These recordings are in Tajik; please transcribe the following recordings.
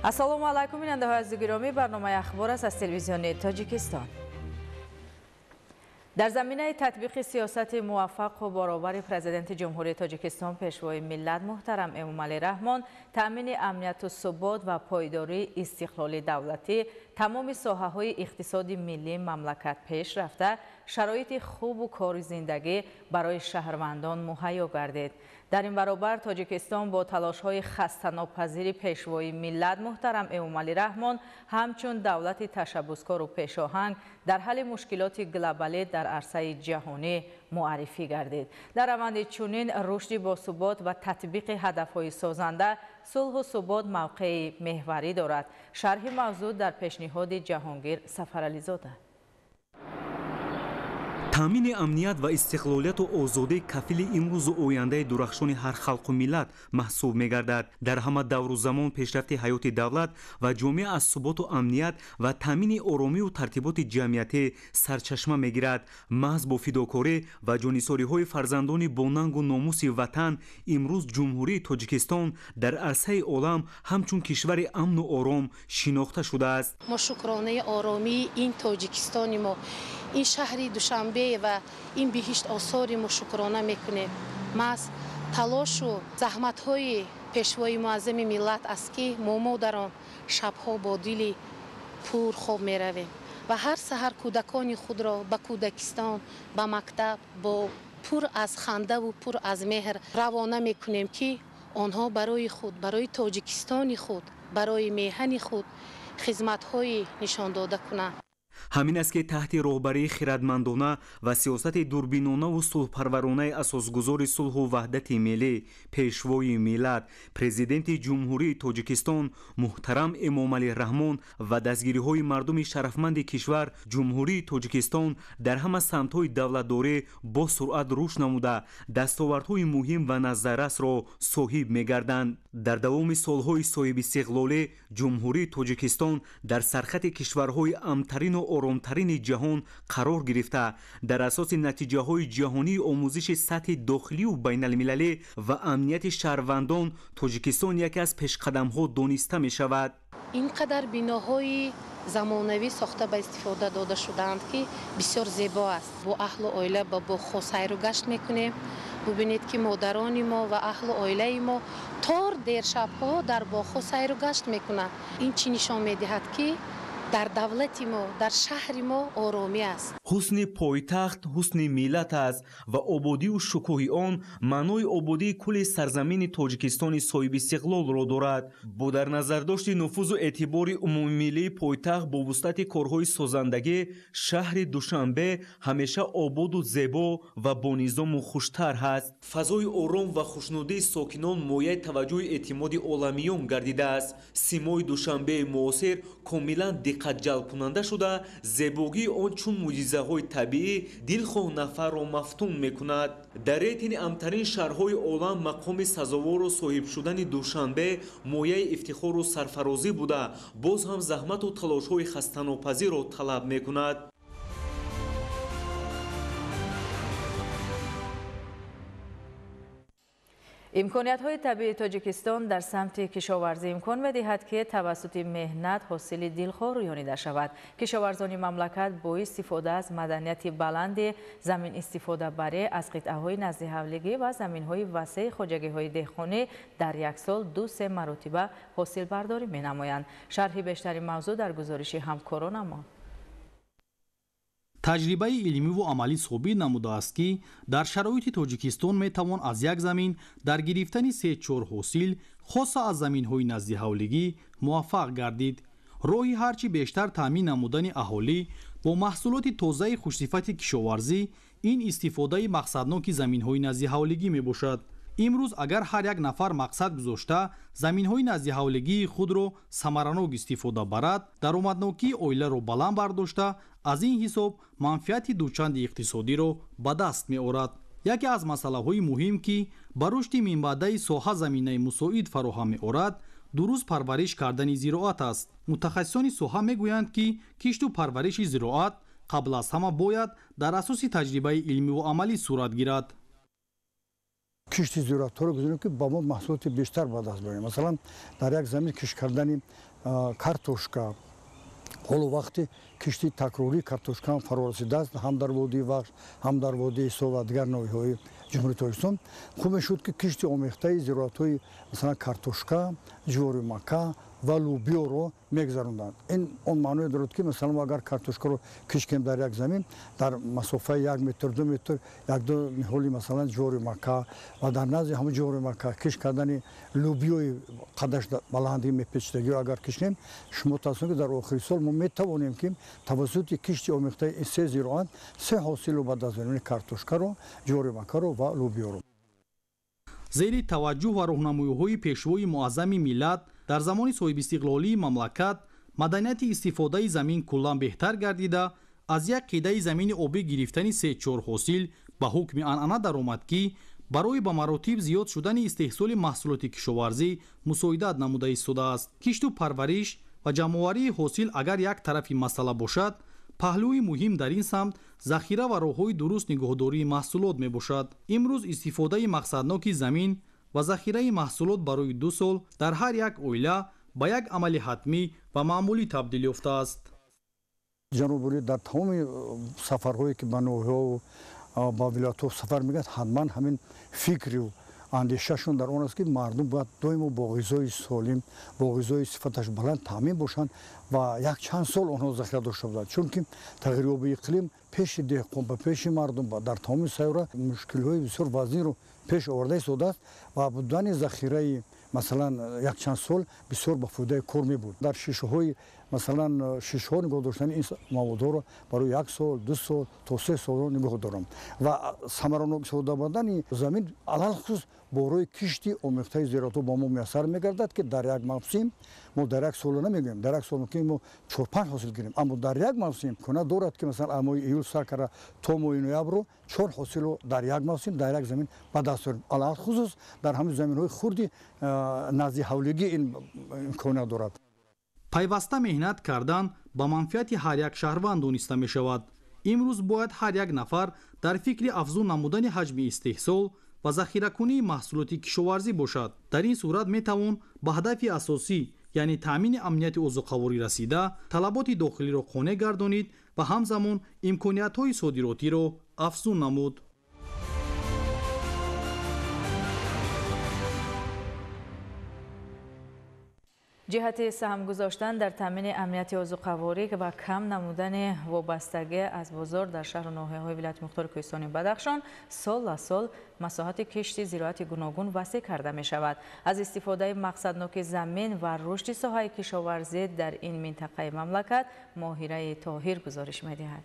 Ассалому алайкум, бинандаҳои азизу гиромӣ, барномаи ахбор аст аз телевизиони Тоҷикистон. Дар заминаи татбиқи сиёсати муваффақу баробари президенти Ҷумҳурии Тоҷикистон, пешвои миллат муҳтарам Эмомалӣ Раҳмон, таъмини амнияту субот ва пойдории истиқлоли давлатӣ, тамоми соҳаҳои иқтисоди миллии мамлакат пеш рафта, шароити хубу кори зиндагӣ барои шаҳрвандон муҳайё гардид. Дар ин баробар Тоҷикистон бо талошҳои хастанопазири пешвои миллат муҳтарам Эмомалӣ Раҳмон ҳамчун давлати ташаббускору пешоҳанг дар ҳалли мушкилоти глобалӣ дар арсаи ҷаҳонӣ муаррифӣ гардид. Дар раванди чунин рушди босубот ва татбиқи ҳадафҳои созанда сулҳу субот мавқеи меҳварӣ дорад. Шарҳи мавзӯъ дар пешниҳоди Ҷаҳонгир Сафарализода. Таъмини амният ва истиқлолияту озодӣ кафили имрӯзу ояндаи дурахшони ҳар халқу миллат маҳсуб мегардад. Дар ҳама давру замон пешрафти ҳаёти давлат ва ҷомеа аз суботу амният ва таъмини оромию тартиботи ҷамъиятӣ сарчашма мегирад. Маҳз бо фидокорӣ ва ҷонисориҳои фарзандони бонангу номуси ватан имрӯз Ҷумҳурии Тоҷикистон дар арсаи олам ҳамчун кишвари амну ором шинохта шудааст. Мо шукронаи оромии ин Тоҷикистони мо, ин шаҳри Душанбе ва ин биҳишт осори мо шукрона мекунем. Маҳз талошу заҳматҳои пешвои муаззами миллат аст, ки мо модарон шабҳо бо дили пур хоб меравем ва ҳар саҳар кӯдакони худро ба кӯдакистон, ба мактаб бо пур аз хандаву пур аз меҳр равона мекунем, ки онҳо барои худ, барои Тоҷикистони худ, барои меҳани худ хизматҳои нишондода кунанд. Ҳамин аст, ки таҳти роҳбарии хирадмандона ва сиёсати дурбинонаву сулҳпарваронаи асосгузори сулҳу ваҳдати миллӣ, пешвои миллат, президенти Ҷумҳурии Тоҷикистон муҳтарам Эмомалӣ Раҳмон ва дастгириҳои мардуми шарафманди кишвар, Ҷумҳурии Тоҷикистон дар ҳама самтҳои давлатдорӣ бо суръат рушд намуда, дастовардҳои муҳим ва назаррасро соҳиб мегарданд. Дар давоми солҳои соҳибистиқлолӣ Ҷумҳурии Тоҷикистон дар сархати кишварҳои амнтарину оромтарини ҷаҳон қарор гирифта, дар асоси натиҷаҳои ҷаҳонии омӯзиши сатҳи дохилию байналмилалӣ ва амнияти шаҳрвандон Тоҷикистон яке аз пешқадамҳо дониста мешавад. Ин қадар биноҳои замонавӣ сохта ба истифода дода шудаанд, ки бисёр зебо аст. Бо аҳлу оила ба боғҳо сайру гашт мекунем. Бубинед, ки модарони мо ва аҳлу оилаи мо тор дершабҳо дар боғҳо сайру гашт мекунанд. Ин чӣ нишон медиҳад, ки дар давлати мо, дар шаҳри мо оромӣ аст. Ҳусни пойтахт ҳусни миллат аст ва ободию шукӯҳи он маънои ободии кулли сарзамини Тоҷикистони соҳибистиқлолро дорад. Бо дар назардошти нуфузу эътибори умумимиллии пойтахт бо вусъати корҳои созандагӣ, шаҳри Душанбе ҳамеша ободу зебо ва бонизому хуштар ҳаст. Фазои ором ва хушнудии сокинон мояи таваҷҷӯҳи эътимоди оламиён гардидааст. Симои Душанбеи муосир комилан диққатҷалбкунанда шуда, зебогии он чун мӯъҷизаҳои табиӣ дилхоҳ нафарро мафтун мекунад. Дар рейтинги амнтарин шаҳрҳои олам мақоми сазовору соҳиб шудани Душанбе мояи ифтихору сарфарозӣ буда, боз ҳам заҳмату талошҳои хастанопазирро талаб мекунад. Имкониятҳои табиии Тоҷикистон дар самти кишоварзӣ имкон медиҳад, ки тавассути меҳнат ҳосили дилхоҳ рӯёнида шавад. Кишоварзони мамлакат бо истифода аз маданияти баланди замин истифодабарӣ аз қитъаҳои наздиҳавлигӣ ва заминҳои васеи хоҷагиҳои деҳқонӣ дар як сол 2-3 маротиба ҳосилбардорӣ менамоянд. Шарҳи бештари мавзӯъ дар гузориши ҳамкоронамон. Таҷрибаи илмиву амалӣ собит намудааст, ки дар шароити Тоҷикистон метавон аз як замин дар гирифтани 3-4 ҳосил, хоса аз заминҳои наздиҳавлигӣ, муваффақ гардид. Роҳи ҳарчи бештар таъмин намудани аҳолӣ бо маҳсулоти тозаи хушсифати кишоварзӣ ин истифодаи мақсадноки заминҳои наздиҳавлигӣ мебошад. Имрӯз агар ҳар як нафар мақсад гузошта заминҳои наздиҳавлигии худро самаранок истифода барад, даромаднокии оиларо баланд бардошта, аз ин ҳисоб манфиати дучанди иқтисодиро ба даст меорад. Яке аз масъалаҳои муҳим, ки ба рушди минбаъдаи соҳа заминаи мусоид фароҳам меорад, дуруст парвариш кардани зироат аст. Мутахассисони соҳа мегӯянд, ки кишту парвариши зироат қабл аз ҳама бояд дар асоси таҷрибаи илмиву амалӣ сурат гирад. Кишти зироатҳоро гузорем, ки ба мо маҳсулоти бештар ба даст биёрем. Масалан, дар як замин кишт кардани картошка. Ҳоло вақти кишти такрории картошка ҳам фаро расидааст, ҳам дар водии Вахш, ҳам дар водии Ҳисор ва дигар ноҳияҳои Ҷумҳурии Тоҷикистон. Хуб мешуд, ки кишти омехтаи зироатҳои, масалан, картошка, ҷувори мака ва лубиёро мегузаронданд. Ин он маъное дорад, ки масалан мо агар картошкаро кишт кунем дар як замин, дар масофаи 1 метр, 2 метр як-ду ниҳоли, масалан, ҷувори мака ва дар назди ҳамон ҷувори мака кишт кардани лубиёи қадаш баландии мепечидагиро агар кишт кунем, шумо тасаввур кунед, дар охири сол мо метавонем, ки тавассути кишти омехтаи ин се зироат се ҳосилро ба даст орем, картошкаро, ҷувори макаро ва лубиёро. Зери таваҷҷӯҳ ва роҳнамоиҳои пешвои муаззами миллат дар замони соҳибистиқлолии мамлакат маданияти истифодаи замин куллан беҳтар гардида, аз як қидаи замини обӣ гирифтани се-чор ҳосил ба ҳукми анъана даромад, ки барои ба маротиб зиёд шудани истеҳсоли маҳсулоти кишоварзӣ мусоидат намуда истодааст. Кишту парвариш ва ҷамъоварии ҳосил агар як тарафи масъала бошад, паҳлӯи муҳим дар ин самт захира ва роҳҳои дуруст нигоҳдории маҳсулот мебошад. Имрӯз истифодаи мақсадноки замин ва захираи маҳсулот барои 2 сол дар ҳар як оила ба як амали ҳатмӣ ва маъмулӣ табдил ёфтааст. Ҷаноби олӣ дар тамоми сафарҳое, ки ба ноҳияҳо, ба вилоятҳо сафар мекунад, ҳатман ҳамин фикру андешашон дар он аст, ки мардум бояд доимо бо ғизои солим, бо ғизои сифаташ баланд таъмин бошанд ва якчанд сол онҳо захира дошта бошанд, чунки тағйирёбии иқлим пеши деҳқон ба пеши мардум дар тамоми сайёра мушкилиҳои бисёр вазнинро пеш оварда истодааст ва будани захираи, масалан, якчанд сол бисёр ба фоидаи кор мебуд. Дар шишаҳои, масалан, шишаҳо нигоҳ доштани ин маводҳоро барои 1 сол, 2 сол то 3 солро нигоҳ дорам ва самаранок истифода бурдани замин алалхусус бо роҳи кишти омехтаи зироатҳо ба мо муяссар мегардад, ки дар як мавсим мо дар як соло намегӯем, дар як сол мумкин мо 4-5 ҳосил гирем, аммо дар як мавсим имкона дорад, ки масалан аз моҳи июл сар карда то моҳи ноябрро 4 ҳосилро дар як мавсим дар як замин ба даст орем. Алалхусус дар ҳамин заминҳои хурди назди ҳавлигӣ ин имконият дорад. Пайваста меҳнат кардан ба манфиати ҳар як шаҳрванд дониста мешавад. Имрӯз бояд ҳар як нафар дар фикри афзун намудани ҳаҷми истеҳсол ва захиракунии маҳсулоти кишоварзӣ бошад. Дар ин сурат метавон ба ҳадафи асосӣ, яъне таъмини амнияти озуқаворӣ расида, талаботи дохилиро қонеъ гардонид ва ҳамзамон имкониятҳои содиротиро афзун намуд. Ҷиҳати саҳм гузоштан дар таъмини амнияти озуқаворӣ ва кам намудани вобастагӣ аз бозор дар шаҳру ноҳияҳои вилояти мухтори Кӯҳистони Бадахшон сол аз сол масоҳати кишти зироати гуногун васеъ карда мешавад. Аз истифодаи мақсадноки замин ва рушди соҳаи кишоварзӣ дар ин минтақаи мамлакат Моҳираи Тоҳир гузориш медиҳад.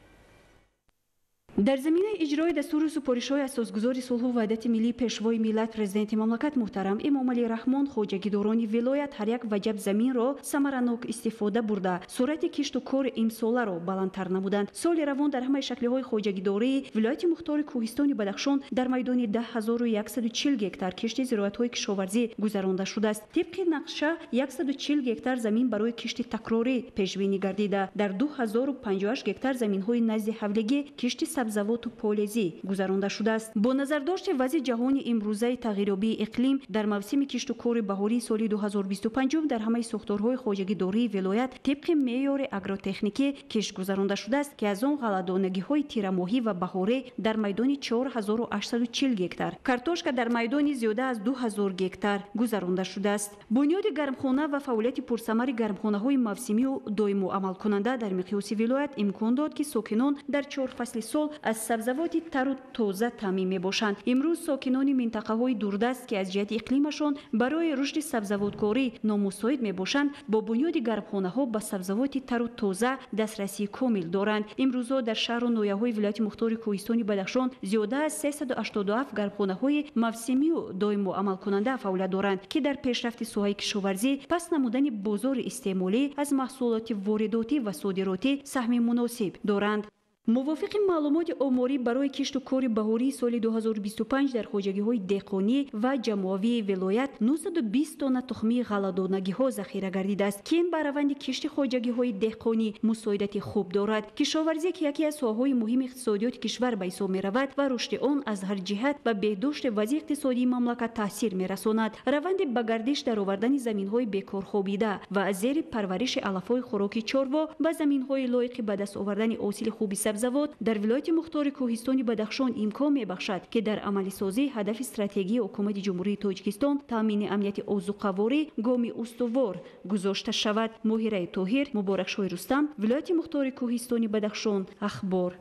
Дар заминаи иҷрои дастуру супоришҳои асосгузори сулҳу ваҳдати миллии пешвои миллат президенти мамлакат муҳтарам Эмомалӣ Раҳмон хоҷагидорони вилоят ҳар як ваҷаб заминро самаранок истифода бурда, суръати кишту кори имсоларо баландтар намуданд. Соли равон дар ҳамаи шаклиҳои хоҷагидории вилояти мухтори Кӯҳистони Бадахшон дар майдони 10140 гектар кишти зироатҳои кишоварзӣ гузаронда шудааст. Тибқи нақша 140 гектар замин барои кишти такрорӣ пешбинӣ гардида, дар 2058 гектар заминҳои назди ҳавлигӣ кишти сабзавоту полезӣ гузаронда шудааст. Бо назардошти вазъи ҷаҳони имрӯзаи тағйирёбии иқлим дар мавсими кишту кори баҳории соли 2025 дар ҳамаи сохторҳои хоҷагидории вилоят тибқи меъёри агротехникӣ кишт гузаронда шудааст, ки аз он ғалладонагиҳои тирамоҳӣ ва баҳорӣ дар майдони 4840 гектар, картошка дар майдони зиёда аз 2000 гектар гузаронда шудааст. Бунёди гармхона ва фаъолияти пурсамари гармхонаҳои мавсимию доимо амалкунанда дар миқёси вилоят имкон дод, ки сокинон дар 4 фасли сол аз сабзавоти тару тоза таъмин мебошанд. Имрӯз сокинони минтақаҳои дурдаст, ки аз ҷиҳати иқлимашон барои рушди сабзавоткорӣ номусоид мебошанд, бо бунёди гармхонаҳо ба сабзавоти тару тоза дастрасии комил доранд. Имрӯзо дар шаҳру ноҳияҳои вилояти мухтори Кӯҳистони Бадахшон зиёда аз 387 гармхонаҳои мавсимию доимо амалкунанда фаъолият доранд, ки дар пешрафти соҳаи кишоварзӣ, паст намудани бозори истеъмолӣ аз маҳсулоти воридотӣ ва содиротӣ саҳми муносиб доранд. Мувофиқи маълумоти оморӣ барои кишту кори баҳории соли 2025 дар хоҷагиҳои деҳқонӣ ва ҷамоавии вилоят 920 тонна тухмии ғалладонагиҳо захира гардидааст, ки ин ба раванди кишти хоҷагиҳои деҳқонӣ мусоидати хуб дорад. Кишоварзӣ, ки яке аз соҳаҳои муҳими иқтисодиёти кишвар ба ҳисоб меравад ва рушди он аз ҳар ҷиҳат ба беҳдошти вазъи иқтисодии мамлакат таъсир мерасонад. Раванди ба гардиш даровардани заминҳои бекорхобида ва аз зери парвариши алафҳои хӯроки чорво ба заминҳои лоиқи ба даст овардани ҳосили хуби сабзавот дар вилояти мухтори кӯҳистони Бадахшон имкон мебахшад, ки дар амалисозии ҳадафи стратегии ҳукумати Ҷумҳурии Тоҷикистон таъмини амнияти озуқаворӣ гоми устувор гузошта шавад. Моҳираи Тоҳир, Муборакшоҳи Рустам, вилояти мухтори кӯҳистони Бадахшон, Ахбор.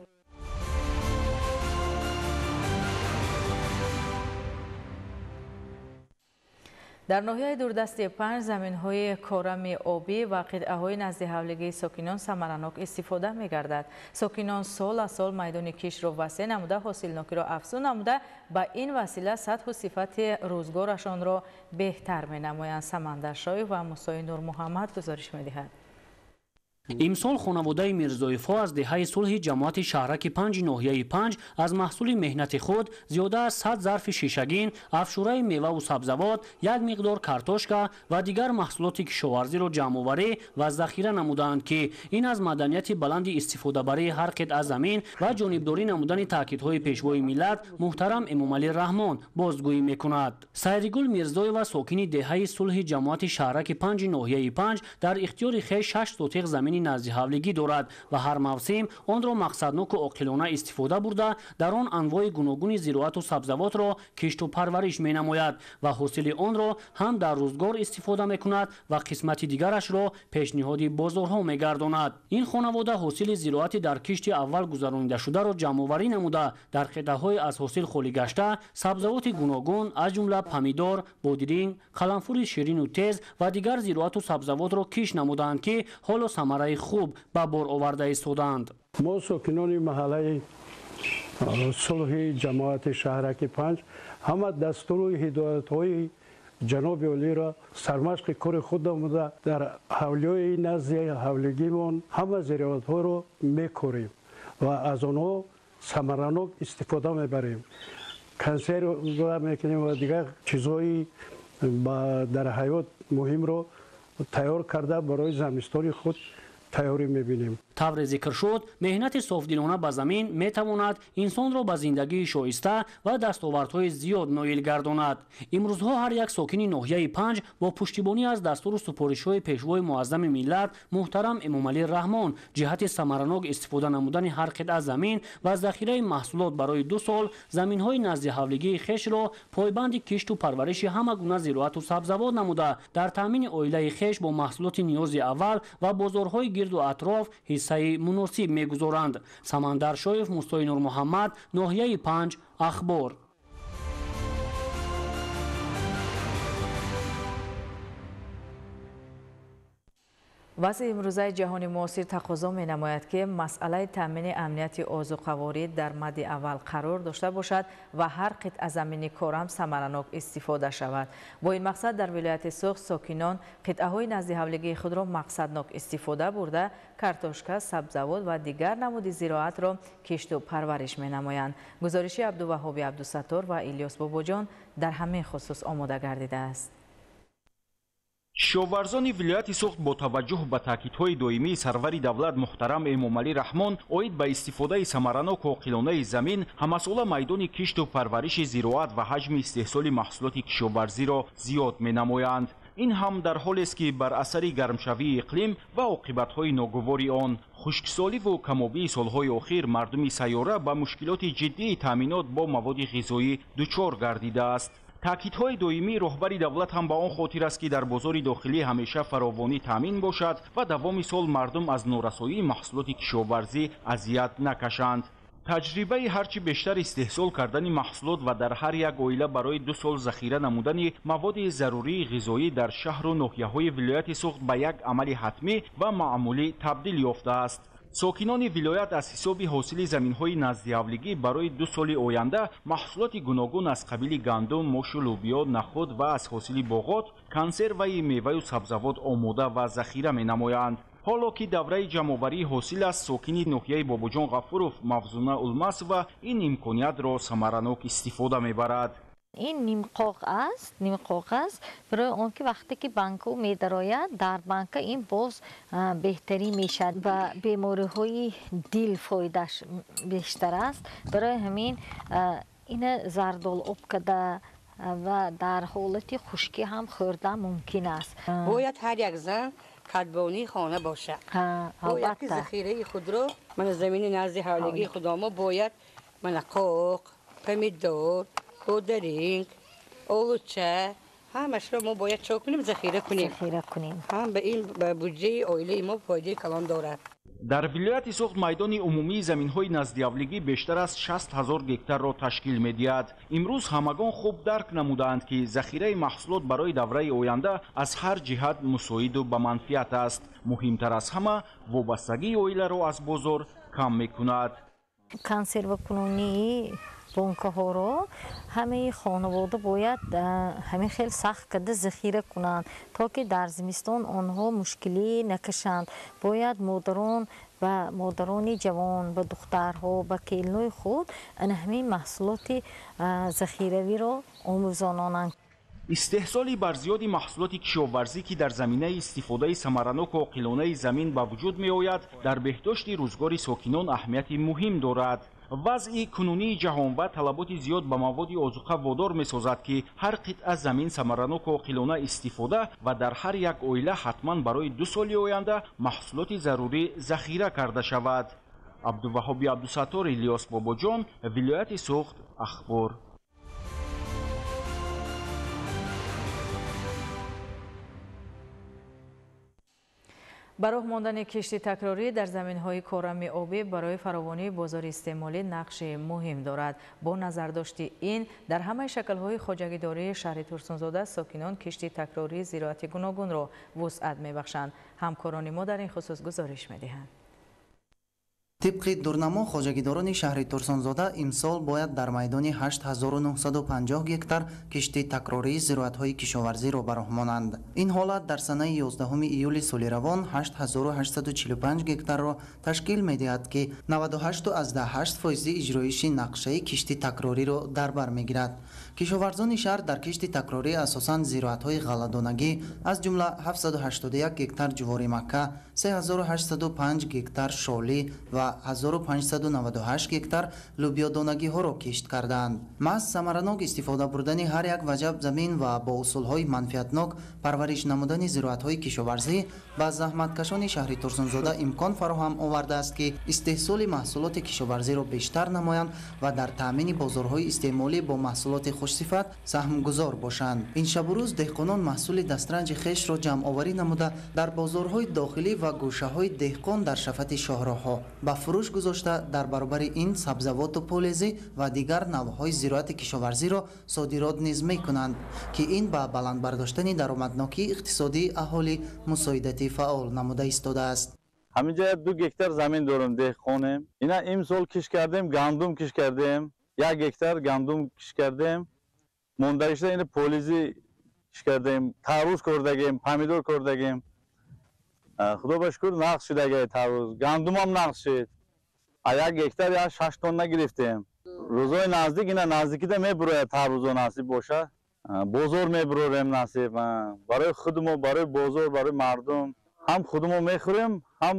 Дар ноҳияи дурдасти Панҷ заминҳои корами обӣ ва қитъаҳои назди ҳавлигии сокинон самаранок истифода мегардад. Сокинон сол аз сол майдони киштро васеъ намуда, ҳосилнокиро афзун намуда, ба ин васила сатҳу сифати рӯзгорашонро беҳтар менамоянд. Самандар Шоев ва Мусои Нурмуҳаммад гузориш медиҳад. Имсол хонаводаи Мирзоевҳо аз деҳаи сулҳи ҷамоати шаҳраки Панҷи ноҳияи Панҷ аз маҳсули меҳнати худ зиёда аз 100 зарфи шишагин, афшураи меваву сабзавот, як миқдор картошка ва дигар маҳсулоти кишоварзиро ҷамъоварӣ ва захира намудаанд, ки ин аз маданияти баланди истифодабарии ҳар қитъа замин ва ҷонибдорӣ намудани таъкидҳои пешвои миллат муҳтарам Эмомалӣ Раҳмон бозгӯӣ мекунад. Сайригул Мирзоева, сокини деҳаи сулҳи ҷамоати шаҳраки Панҷи ноҳияи Панҷ, дар ихтиёри хеш 6 сотиқ замин назди ҳавлигӣ дорад ва ҳар мавсим онро мақсадноку оқилона истифода бурда, дар он анвои гуногуни зироату сабзавотро кишту парвариш менамояд ва ҳосили онро ҳам дар рӯзгор истифода мекунад ва қисмати дигарашро пешниҳоди бозорҳо мегардонад. Ин хонавода ҳосили зироати дар кишти аввал гузаронидашударо ҷамъоварӣ намуда, дар қитъаҳои аз ҳосил холӣ гашта сабзавоти гуногун аз ҷумла помидор, бодиринг, қаламфури ширину тез ва дигар зироату сабзавотро кишт намудаанд, ки ҳоло самараи хуб ба бор оварда истодаанд. Мо сокинони маҳаллаи сулҳи ҷамоати шаҳраки Панҷ ҳама дастуру ҳидоятҳои ҷаноби олиро сармашқи кори худ намуда, дар ҳавлиҳои назди ҳавлигимон ҳама зироатҳоро мекорем ва аз онҳо самаранок истифода мебарем. Консерва мекунем ва дигар чизҳои дар ҳаёт муҳимро тайёр карда барои замистони худ тайёрӣ мебинем. Тавре зикр шуд, меҳнати софдилона ба замин метавонад инсонро ба зиндагии шоиста ва дастовардҳои зиёд ноил гардонад. Имрӯзҳо ҳар як сокини ноҳияи Панҷ бо пуштибонӣ аз дастуру супоришҳои пешвои муаззами миллат муҳтарам Эмомалӣ Раҳмон ҷиҳати самаранок истифода намудани ҳар қитъа замин ва захираи маҳсулот барои 2 сол заминҳои назди ҳавлигии хешро пойбанди кишту парвариши ҳама гуна зироату сабзавот намуда, дар таъмини оилаи хеш бо маҳсулоти ниёзи аввал ва бозорҳои гирду атроф ҳиссаи муносиб мегузоранд. Самандар Шоев, Мусои Нурмуҳаммад, ноҳияи Панҷ, Ахбор. Вазъи имрӯзаи ҷаҳони муосир тақозо менамояд, ки масъалаи таъмини амнияти озуқаворӣ дар мадди аввал қарор дошта бошад ва ҳар қитъа замини корам самаранок истифода шавад. Бо ин мақсад дар вилояти Суғд сокинон қитъаҳои назди ҳавлигии худро мақсаднок истифода бурда, картошка, сабзавот ва дигар намуди зироатро кишту парвариш менамоянд. Гузориши Абдуваҳоби Абдусаттор ва Илёс Бобоҷон дар ҳамин хусус омода гардидааст. Кишоварзони вилояти Суғд бо таваҷҷӯҳ ба таъкидҳои доимии сарвари давлат муҳтарам Эмомалӣ Раҳмон оид ба истифодаи самараноку оқилонаи замин ҳамасола майдони кишту парвариши зироат ва ҳаҷми истеҳсоли маҳсулоти кишоварзиро зиёд менамоянд. Ин ҳам дар ҳолест, ки бар асари гармшавии иқлим ва оқибатҳои ногувори он, хушксоливу камобии солҳои охир мардуми сайёра ба мушкилоти ҷиддии таъминот бо маводи ғизоӣ дучор гардидааст. Таъкидҳои доимии роҳбари давлат ҳам ба он хотир аст, ки дар бозори дохилӣ ҳамеша фаровонӣ таъмин бошад ва давоми сол мардум аз норасоии маҳсулоти кишоварзӣ азият накашанд. Таҷрибаи ҳарчи бештар истеҳсол кардани маҳсулот ва дар ҳар як оила барои 2 сол захира намудани маводи зарурии ғизоӣ дар шаҳру ноҳияҳои вилояти Суғд ба як амали ҳатмӣ ва маъмулӣ табдил ёфтааст. Сокинони вилоят аз ҳисоби ҳосили заминҳои наздиҳавлигӣ барои 2 соли оянда маҳсулоти гуногун аз қабили гандум, мошу лӯбиё, нахӯд ва аз ҳосили боғот, консерваи меваю сабзавот омода ва захира менамоянд. Ҳоло ки давраи ҷамъоварии ҳосил аст, сокини ноҳияи Бобоҷон Ғафуров Мавзуна Улмасова ин имкониятро самаранок истифода мебарад. Ин нимқоқ аст, нимқоқ аст, барои он ки вақте ки банку медарояд, дар банка ин боз беҳтарӣ мешавад ва бемориҳои дил фоидаш бештар аст. Барои ҳамин ина зардол об карда ва дар ҳолати хушкӣ ҳам хӯрдан мумкин аст. Бояд ҳар як зан кадбонии хона бошад. Бояд ки захираи худро, мана замини назди ҳавлигии худамо бояд мана қоқ, помидор, кодаринг, олуча, ҳамашро мо бояд чо кунем, захира кунем. Захира кунем. Ҳам ба ин ба буҷаи оилаи мо фоидаи калон дорад. Дар вилояти Суғд майдони умумии заминҳои наздиҳавлигӣ бештар аз 60 ҳазор гектарро ташкил медиҳад. Имрӯз ҳамагон хуб дарк намудаанд, ки захираи маҳсулот барои давраи оянда аз ҳар ҷиҳат мусоиду ба манфиат аст. Муҳимтар аз ҳама, вобастагии оиларо аз бозор кам мекунад. Консервакунонии бонкаҳоро ҳамаи хонавода бояд ҳамин хел сахт карда захира кунанд, то ки дар зимистон онҳо мушкилӣ накашанд. Бояд модарон ба модарони ҷавон, ба духтарҳо, ба келинои худ ана ҳамин маҳсулоти захиравиро омӯзононанд. Истеҳсоли барзиёди маҳсулоти кишоварзӣ, ки дар заминаи истифодаи самараноку оқилонаи замин ба вуҷуд меояд, дар беҳдошти рӯзгори сокинон аҳамияти муҳим дорад. Вазъи кунунии ҷаҳон ва талаботи зиёд ба маводи озуқа водор месозад, ки ҳар қитъа замин самараноку оқилона истифода ва дар ҳар як оила ҳатман барои 2 соли оянда маҳсулоти зарурӣ захира карда шавад. Абдуваҳоби Абдусаттор, Илёс Бобоҷон, вилояти Суғд, Ахбор. Ба роҳ мондани кишти такрорӣ дар заминҳои корами обӣ барои фаровонии бозори истеъмолӣ нақши муҳим дорад. Бо назардошти ин, дар ҳамаи шаклҳои хоҷагидории шаҳри Турсунзода сокинон кишти такрории зироати гуногунро вусъат мебахшанд. Ҳамкорони мо дар ин хусус гузориш медиҳанд. Тибқи дурнамо, хоҷагидорони шаҳри Турсунзода имсол бояд дар майдони 8950 гектар кишти такрории зироатҳои кишоварзиро ба роҳ монанд. Ин ҳолат дар санаи 11 июли соли равон 8845 гектарро ташкил медиҳад, ки 98,8 фоизи иҷроиши нақшаи кишти такрориро дар бар мегирад. Кишоварзони шаҳр дар кишти такрорӣ асосан зироатҳои ғалладонагӣ, аз ҷумла 781 гектар ҷувори макка, 3805 гектар шолӣ ва 1598 гектар лӯбиёдонагиҳоро кишт кардаанд. Маҳз самаранок истифода бурдани ҳар як ваҷаб замин ва бо усулҳои манфиатнок парвариш намудани зироатҳои кишоварзӣ ба заҳматкашони шаҳри Турсунзода имкон фароҳам овардааст, ки истеҳсоли маҳсулоти кишоварзиро бештар намоянд ва дар таъмини бозорҳои истеъмолӣ бо маҳсулоти хушсифат саҳмгузор бошанд. Ин шабу рӯз деҳқонон маҳсули дастранҷи хешро ҷамъоварӣ намуда дар бозорҳои дохилӣ ва гӯшаҳои деҳқон дар шафати шоҳроҳҳо ба фурӯш гузошта, дар баробари ин сабзавоту полезӣ ва дигар навъҳои зироати кишоварзиро содирот низ мекунанд, ки ин ба баланд бардоштани даромаднокии иқтисодии аҳолӣ мусоидати фаъол намуда истодааст. Ҳаминҷа 2 гектар замин дорем, деҳқонем. Ина имсол кишт кардем, гандум кишт кардем, 1 гектар гандум кишт кардем, мондагишта ина полезӣ кишт кардем, тарбуз кордагем, помидор кордагем. Худо ба шукр нақш шудагай тарбуз, гандумам нақш шуд. А 1 гектар я 6 тонна гирифтем. Рӯзҳои наздик ина наздикида мебурояд тарбузо, насиб бошад. Бозор мебурорем насиб. Барои худмо, барои бозор, барои мардум. Ҳам худмо мехӯрем, ҳам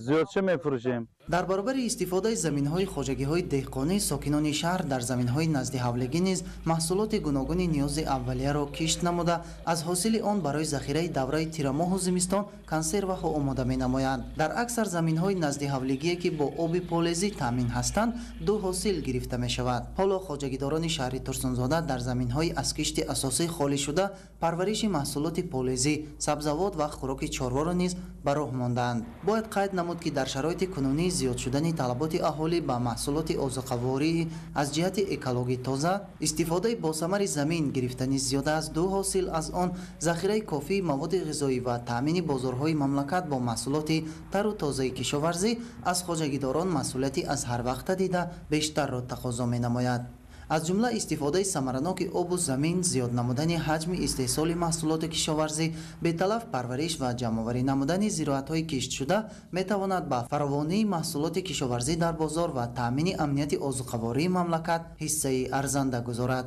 зиёдча мефурӯшем. Дар баробари истифодаи заминҳои хоҷагиҳои деҳқонӣ, сокинони шаҳр дар заминҳои наздиҳавлигӣ низ маҳсулоти гуногуни ниёзи аввалияро кишт намуда, аз ҳосили он барои захираи давраи тирамоҳу зимистон консерваҳо омода менамоянд. Дар аксар заминҳои наздиҳавлигие, ки бо оби полезӣ таъмин ҳастанд, 2 ҳосил гирифта мешавад. Ҳоло хоҷагидорони шаҳри Турсунзода дар заминҳои аз кишти асосӣ холӣ шуда парвариши маҳсулоти полезӣ, сабзавот ва хӯроки чорворо низ ба роҳ мондаанд. Бояд қайд намуд, ки дар шароити кунунӣ зиёд шудани талаботи аҳолӣ ба маҳсулоти озуқаворӣ аз ҷиҳати экологӣ тоза, истифодаи босамари замин, гирифтани зиёда аз 2 ҳосил аз он, захираи кофии маводи ғизоӣ ва таъмини бозорҳои мамлакат бо маҳсулоти тару тозаи кишоварзӣ аз хоҷагидорон масъулияти аз ҳар вақта дида бештарро тақозо менамояд. Аз ҷумла истифодаи самараноки обу замин, зиёд намудани ҳаҷми истеҳсоли маҳсулоти кишоварзӣ, беталаф парвариш ва ҷамъоварӣ намудани зироатҳои киштшуда метавонад ба фаровонии маҳсулоти кишоварзӣ дар бозор ва таъмини амнияти озуқавории мамлакат ҳиссаи арзанда гузорад.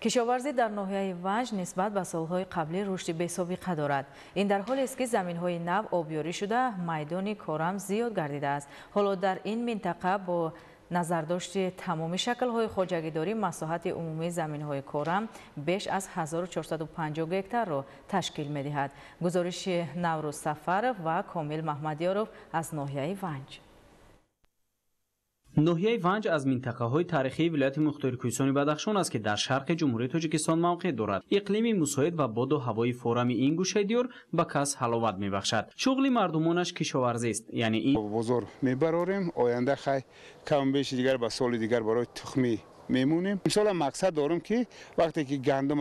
Кишоварзӣ дар ноҳияи Ванҷ нисбат ба солҳои қаблӣ рушди бесобиқа дорад. Ин дар ҳолест, ки заминҳои нав обёрӣ шуда, майдони корам зиёд гардидааст. Ҳоло дар ин минтақа бо назардошти тамоми шаклҳои хоҷагидорӣ масоҳати умумии заминҳои корам беш аз 1450 гектарро ташкил медиҳад. Гузориши Наврӯз Сафаров ва Комил Маҳмадёров аз ноҳияи Ванҷ. Ноҳияи Ванҷ аз минтақаҳои таърихии вилояти мухтори Кӯҳистони Бадахшон аст, ки дар шарқи Ҷумҳурии Тоҷикистон мавқеъ дорад. Иқлими мусоид ва боду ҳавои форами ин гӯшаи диёр ба кас ҳаловат мебахшад. Шуғли мардумонаш кишоварзист, яъне ин бозор мебарорем, оянда хай кам беши дигар ба соли дигар барои тухмӣ мемонем. Имсолам мақсад дорам, ки вақте ки гандум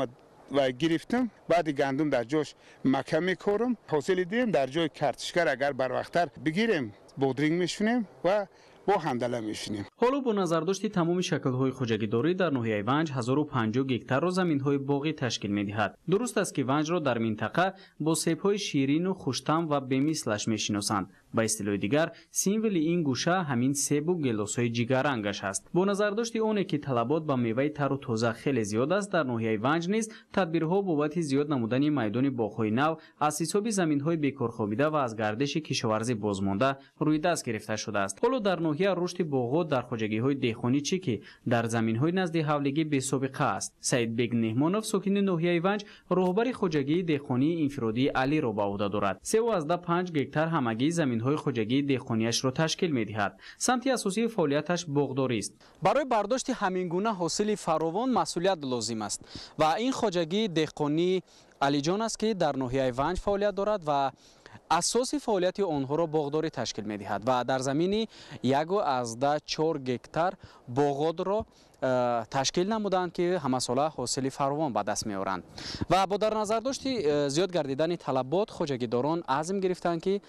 ва гирифтам, баъди гандум дар ҷош мака мекорам, ҳосили диҳем дар ҷои картишкар агар барвақттар бигирем, бодринг мешунем ва бо ҳандала мешинем. Ҳоло бо назардошти тамоми шаклҳои хоҷагидорӣ дар ноҳияи Ванҷ 1050 гектарро заминҳои боғӣ ташкил медиҳад. Дуруст аст, ки Ванҷро дар минтақа бо себҳои ширину хуштам ва бемислаш мешиносанд. Ба истилоҳи дигар, символи ин гӯша ҳамин себу гелосҳои ҷигаррангаш аст. Бо назардошти оне, ки талабот ба меваи тару тоза хеле зиёд аст, дар ноҳияи Ванҷ низ тадбирҳо бобати зиёд намудани майдони боғҳои нав аз ҳисоби заминҳои бекорхобида ва аз гардиши кишоварзӣ бозмонда рӯи даст гирифта шудааст. Ҳоло дар ноҳия рушди боғот дар хоҷагиҳои деҳқонӣ чӣ ки дар заминҳои назди ҳавлигӣ бесобиқа аст. Саидбек Неҳмонов, сокини ноҳияи Ванҷ, роҳбари хоҷагии деҳқонии инфиродии Алиро ба ӯҳда дорад. 3,5 гектар ҳамагии заминҳои хоҷагии деҳқонияшро ташкил медиҳад. Самти асосии фаъолияташ боғдорист. Барои бардошти ҳамин гуна ҳосили фаровон масъулият лозим аст ва ин хоҷагии деҳқонии Алиҷон аст, ки дар ноҳияи Ванҷ фаъолият дорад ва асоси фаъолияти онҳоро боғдорӣ ташкил медиҳад ва дар замини 1,4 гектар боғодро ташкил намуданд, ки ҳамасола ҳосили фаровон ба даст меоранд. Ва бо дар назардошти зиёд гардидани талабот хоҷагидорон азм гирифтанд, ки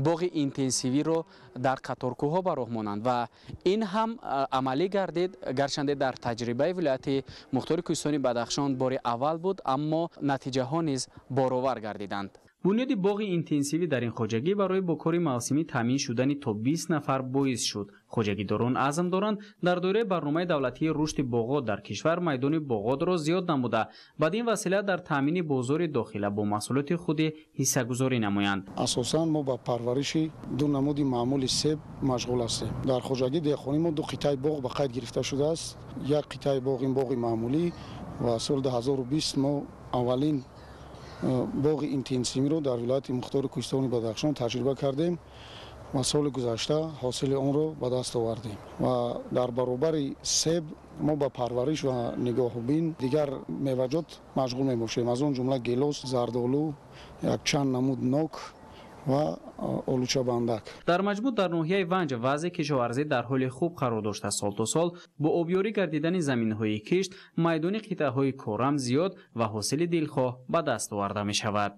боғи интенсивиро дар қаторкӯҳҳо ба роҳ монанд ва ин ҳам амалӣ гардид. Гарчанде дар таҷрибаи вилояти мухтори Кӯҳистони Бадахшон бори аввал буд, аммо натиҷаҳо низ боровар гардиданд. Бунёди боғи интенсивӣ дар ин хоҷагӣ барои бо кори мавсимӣ таъмин шудани то 20 нафар боис шуд. Хоҷагидорон азм доранд дар доираи барномаи давлатии рушди боғот дар кишвар майдони боғотро зиёд намуда, бад ин васила дар таъмини бозори дохила бо маҳсулоти худи ҳиссагузорӣ намоянд. Асосан мо ба парвариши ду намуди маъмули себ машғул ҳастем. Дар хоҷагии деҳқонӣ мо ду қитъаи боғ ба қайд гирифта шудааст. Як қитъаи боғ ин боғи маъмулӣ ва соли 2020 мо аввалин боғи интенсивиро дар вилояти мухтори Кӯҳистони Бадахшон таҷриба кардем ва соли гузашта ҳосили онро ба даст овардем. Ва дар баробари себ мо ба парвариш ва нигоҳубин дигар меваҷот машғул мебошем, аз он ҷумла гелос, зардолу, якчанд намуд нок ва олучабандак. Дар маҷмӯъ дар ноҳияи Ванҷ вазъи кишоварзӣ дар ҳоли хуб қарор дошта, сол то сол бо обёрӣ гардидани заминҳои кишт майдони қитъаҳои корам зиёд ва ҳосили дилхоҳ ба даст оварда мешавад.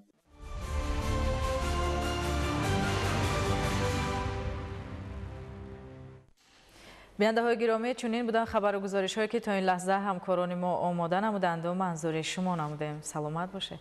Бинандаҳои гиромӣ, чунин буданд хабару гузоришҳое, ки то ин лаҳза ҳамкорони мо омода намуданду манзури шумо намудем. Саломат бошед.